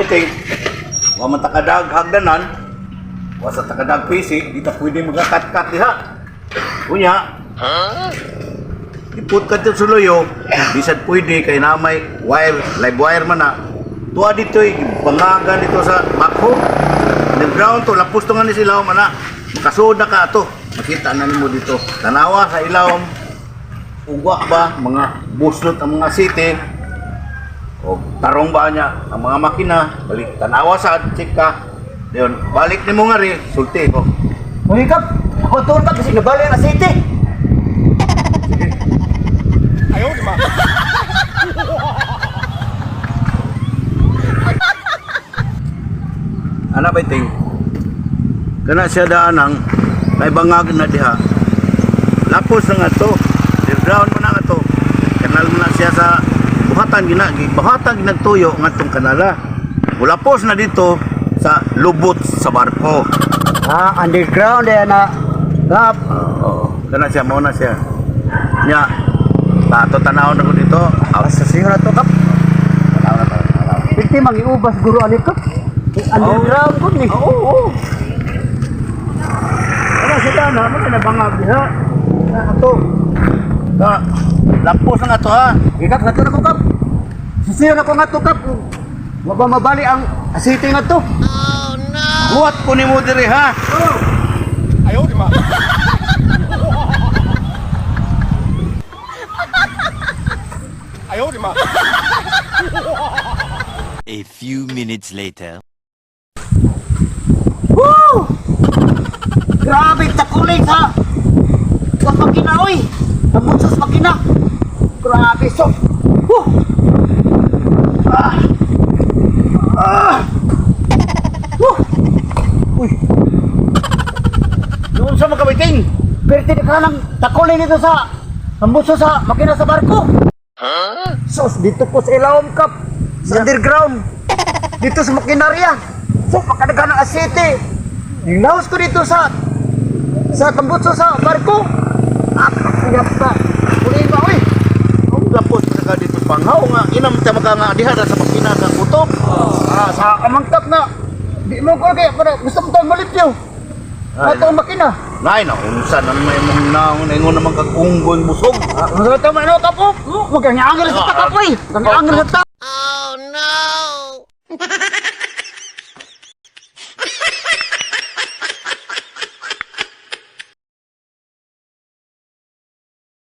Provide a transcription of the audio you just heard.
Okay, wa man takadag hagdanan, wa sa takadag PC, di ta pwede magakat-kat diha. Unya, iput ka sa loyo, bisad pwede kay namay wire, live wire man na. Tuwa dito'y bangagan dito sa backhoe. Underground to, lapos to nga ni sila man na. Makasuod na ka to. Makita na nimo dito. Tanawa sa ilawom. Ugwa ba, mga buslot ang mga city. O tarong ba niya ang mga makina. Balik tanawa sa check ka. Diyon, balik nimo nga rin, sulti ko. Uy, Kap! Ako tuon ka kasi nabali na city! Ayaw, di ba? Ano ba iting? Kana siya daanang may bangag na diha. Lapos na nga to. Underground mo na nga to. Kanal mo na siya sa buhatan ginagtuyo nga tong kanala. Mulapos na dito sa lubot sa barko. Ah, underground eh na. Kap! Oo. Kana siya, mauna siya. Nya, tato tanaw na ko dito. Sa siyo na to, Kap. Tanaw na to. Pwede mangiubas guro ani, Kap. Underground ko ni. Oo. Ano siya tana, magkinabangag diha. Ato. Lapos na nga to ha. Kap, nato na ko, Kap. Sisiyo na ko nga to, Kap. Wa ba mabali ang city nga to? Buhat ko ni mo diri ha. Ayaw di ba? Ayaw di ba? A few minutes later. Woo! Grabe, takulit ha! Sa makina, oy! Namun sa makina! Grabe, so! Woo! Ah! Ah! Woo! Uy! Doon sa magkabiting. Pero hindi ka lang takulit dito sa namun sa makina sa barko! Sos, dito po sa ilawom, Kap! Sa underground! Dito sa makinarya! So, makadagan ng asete! Hinaos ko dito sa tambutso sa barko! Siap ka! Kunin ba, oy! Ang lapos na ka dito panghaw nga. Inam ta maka nga diha sa makina sa kutob. Sa kamangkap na! Di mo ko kaya, gusto mo tayong malit yun! Ito ang makina! Nay na unsa na may mong naong ingon naman kag unggoy busog. Ano ito man ito, Kapo? Huwag kang angel sa takap, oy! Huwag kang angel sa takap! Oh no!